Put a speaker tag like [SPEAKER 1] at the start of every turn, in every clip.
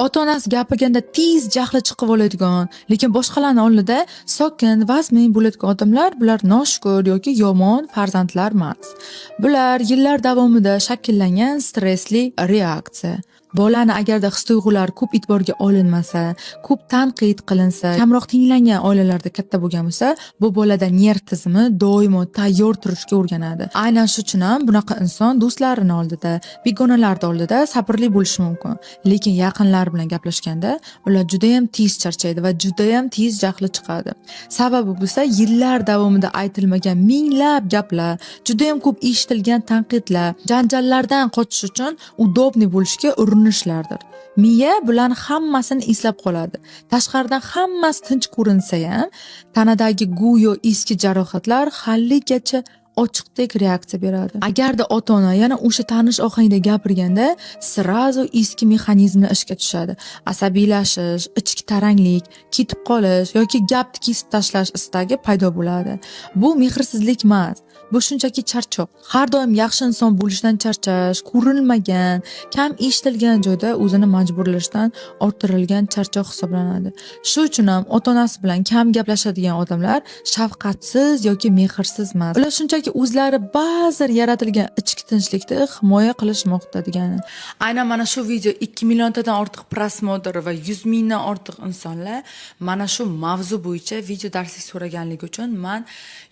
[SPEAKER 1] Ota-onasi gapirganda tez jahli chiqib oladigan, lekin boshqalarni oldida sokin, vazmin bo'ladigan odamlar, bular noshukur yoki yomon farzandlar emas. Bular yillar davomida shakllangan stressli reaksiya. Bolani agarda his-tuyg'ulari ko'p e'tiborga olinmasa, ko'p tanqid qilinsa, kamroq tinglangan oilalarda katta bo'lgan bo'lsa, bu bolada nerv tizimi doimo tayyor turishga o'rganadi. Aynan shu uchun ham bunaqa inson do'stlarini oldida, begonalarni oldida sabrli bo'lishi mumkin. Lekin yaqinlari bilan gaplashganda ular judayam tez charchaydi va judayam tez jahli chiqadi. Sababi bo'lsa, yillar davomida aytilmagan minglab gaplar, judayam ko'p eshitilgan tanqidlar, janjallardan qochish uchun удобный bo'lishga urinishlardir. Miya bularni hammasini eslab qoladi. Tashqaridan hammasi tinch ko'rinsa ham, tanadagi go'yo eski jarohatlar haligacha ochiqdek reaksiya beradi. Agarda ota-ona yana o'sha tanish ohangda gapirganda, сразу eski mexanizmlar ishga tushadi. Asabiylashish, ichki taranglik, ketib qolish yoki gapni kesib tashlash istagi paydo bo'ladi. Bu mehrsizlik emas. Bu shunchaki charchoq. Har doim yaxshi inson bo'lishdan charchash, ko'rinmagan, kam eshitilgan joyda o'zini majburlashdan orttirilgan charchoq hisoblanadi. Shu uchun ham ota-onasi bilan kam gaplashadigan odamlar shafqatsiz yoki mehrsiz emas. Ular shunchaki o'zlari ba'zir yaratilgan ichki tinchlikni himoya qilishmoqda degani. Aynan mana shu video 2 milliontadan ortiq просмотр va 100 mingdan ortiq insonlar mana shu mavzu bo'yicha video darslik so'raganligi uchun man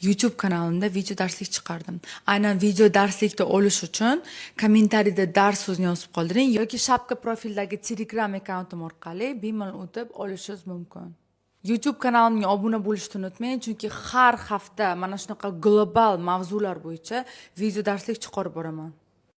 [SPEAKER 1] YouTube kanalimda video darslik chiqardim. Aynan video darslikni olish uchun kommentariyda "dars" so'zini yozib qoldiring yoki шапка profildagi Telegram akkauntim orqali bemalol o'tib olishingiz mumkin. YouTube kanalimga obuna bo'lishni unutmang, chunki har hafta mana shunaqa global mavzular bo'yicha video darslik chiqarib boraman.